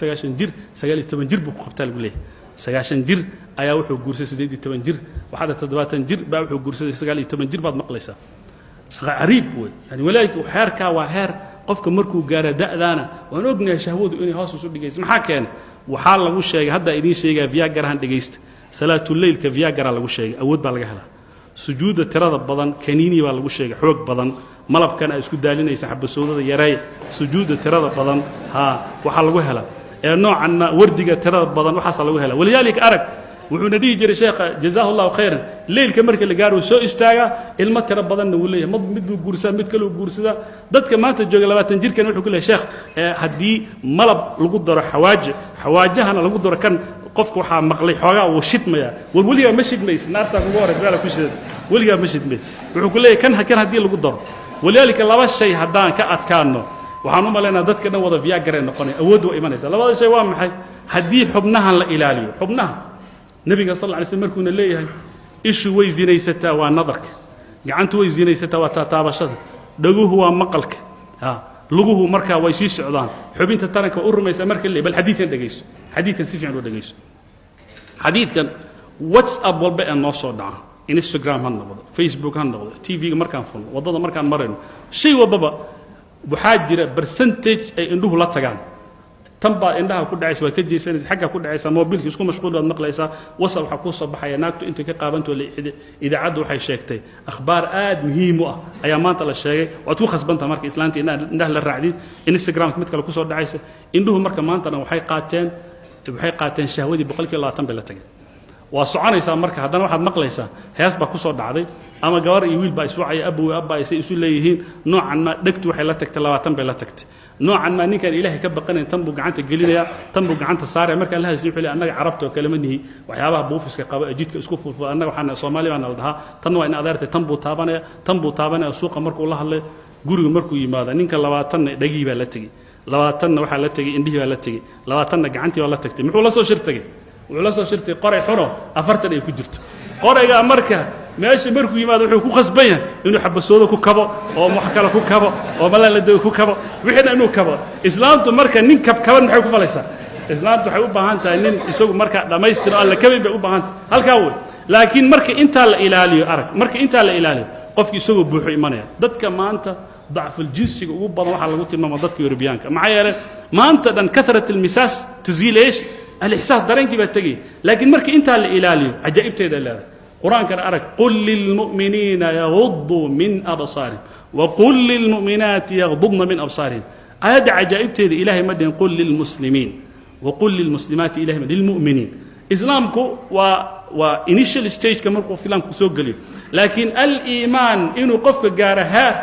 90 jir, 19 jir buu ku qabtaa lagu leeyahay. 90 jir ayaa wuxuu guursaday 18 jir. Waxaada 70 jir baa wuxuu guursaday 19 jir baad maqlaysaa. Qariib wey. Yani walaalika, heerkaa waa heer qofka markuu gaara da'daana waan ognahay shahwadu inay hoos isu dhigayso. Maxaa keenay? Waxaa lagu sheegay, hadda idiin sheegaya, Viagrahan dhegaysta. Salaatuleylka Viagra lagu sheegay, awood baa laga helaa. Sujuudda tirada badan kaniini baa lagu sheegay, xoog badan. Malabkan ay isku daalinaysa, xabasowdada yareey. Sujuudda tirada badan haa waxaa lagu helaa ee noocanna wardiga tirada badan, waxaasaa lagu helaa. Walidaalika arag, wuxuuna dhihi jiray sheekha, jazaahu Allahu khayran, leylka marka la gaaro uu soo istaagaa, ilmo tiro badanna wuu leeyahay. Mid buu guursadaa, mid kaleu guursadaa. Dadka maanta jooga 20 jirkan wuxuu ku leeyahay, sheekh, haddii malab lagu daro xawaaje, xawaajahana lagu daro kan, qofka waxaa maqlay xoogaa wuu shidmayaa. War weligaa ma shidmaysid, naartaa kugu horaysa meela ku shidata, weligaa ma shidmaysid. Wuxuu ku leeyahay kan haddii lagu daro. Walidaalika laba shay haddaan ka adkaano, waxaan u malaynaa dadka dhan wada Viagra noqonaya, awooddu waa imanaysa. Labada shay waa maxay? Haddii xubnahan la ilaaliyo, xubnaha nebiga sal lla lay slm markuuna leeyahay ishu way zinaysataa, waa nadarka; gacantu way zinaysataa, waa taataabashada; dhaguhu waa maqalka, luguhu markaa way sii socdaan, xubinta taranka waa u rumaysaa marka le. Bal xadiidkan dhegayso, xadiidkan si fiican u dhegayso. Xadiidkan WhatsApp walba ee noo soo dhaca, Instagram ha noqdo, Facebook ha noqdo, TV-ga markaan fulno, waddada markaan marayno, shay walbaba waxaa jira percentage ay indhuhu la tagaan. Tan baad indhaha ku dhacaysa, waad ka jeesanaysa, xaggaa ku dhacaysa, mobilka isku mashquul baad maqlaysaa. WhatsApp waxaa kuu soo baxaya naagtu intay ka qaabantoo, idaacaddu waxay sheegtay akhbaar aad muhiim u ah ayaa maanta la sheegay. Waad ku khasbantaha marka islaanta indhaha la raacdid. Instagramka mid kale kusoo dhacaysa. Indhuhu marka maantana waxay qaateen shahwadii, 20% bay la tageen. Waa soconaysaa marka haddana waxaad maqlaysaa hees baa ku soo dhacday, ama gabar iyo wiil baa iswacaya, abowe abba say isu leeyihiin. Noocan maa dhegtu waxay la tagtay 20 bay la tagtay. Noocan maa ninkaan Ilaahay ka baqanayn tan buu gacanta gelinayaa, tan buu gacanta saaraya. Markaan la hadlayay wuxuu leeyahay, annaga Carabta oo kale ma nihi, waxyaabaha buufiska qaba ee jidka isku fulfula. Annaga waxaan Soomaali baana la dhahaa, tan waa in adeertay, tan buu taabanaya, tan buu taabanaya. Suuqa markuu la hadlayo, guriga markuu yimaado, ninka 20-na dhegihii baa la tegey, 20-na waxaa la tegey indhihii baa la tegey, 20-na gacantii baa la tagtay. Muxuu la soo shir tegey? Wuxuu la soo shirtay qoray xuno 40 ay ku jirto. Qoraygaa marka meesha markuu yimaado wuxuu ku khasban yahay inuu xabasoodo ku kabo, oo wax kale ku kabo, oo malaalado ku kabo, wixiina inuu kabo. Islaamtu marka nin kabkaban maxay ku falaysaa? Islaamtu waxay u baahan tahay nin isagu marka dhammaystiro, alla kabayn bay u baahan tahay. Halkaa wey. Laakiin marka intaa la ilaaliyo, arag, marka intaa la ilaaliyo, qofki isagoo buuxu imanaya. Dadka maanta dacful jinsiga ugu badan waxaa lagu tilmaama dadka Yurubiyaanka. Maxaa yeelay maanta dhan كثرة المساس تزيل ايش؟ الإحساس. Dareenkii baa tegaya. Laakiin marka intaa la ilaaliyo, cajaa'ibteeda leedahay. Qur-aankana arag: قل للمؤمنين يغضوا من أبصارهم وقل للمؤمنات يغضضن من أبصارهن. Aayadda cajaa'ibteeda, Ilahay ma dhihin قل للمسلمين وقل للمسلمات, ilahay ma للمؤمنين. Islaamku waa initial stageka markuu islaamku soo geliyo, laakiin aliimaan inuu qofka gaaro heer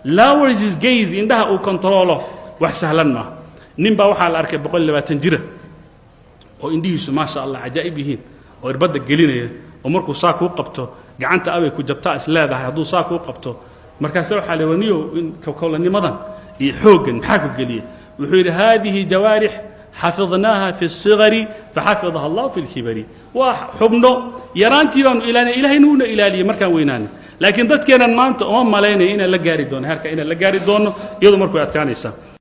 lowers his gaze, indhaha uu controlo, wax sahlan maaha. Nin baa waxaa la arkay 120 jira oo indhihiisu maasha Allah cajaa'ib yihiin, oo irbadda gelinaya, oo markuu saa kuu qabto gacanta abay ku jabtaa is leedahay hadduu saa kuu qabto. Markaase waxaa la waniyow in kowlanimadan iyo xooggan maxaa ku geliyey? Wuxuu yidhi: هذه جوارح حفظناها في الصغر فحفظها الله في الكبر. Waa xubno yaraantii baanu ilaalinay, Ilahayna uuna ilaaliyey markaan weynaanay. Laakiin dadkeennan maanta uma malaynaya inaan la gaari doono heerka, inaan la gaari doono iyadu markuu adkaanaysaa.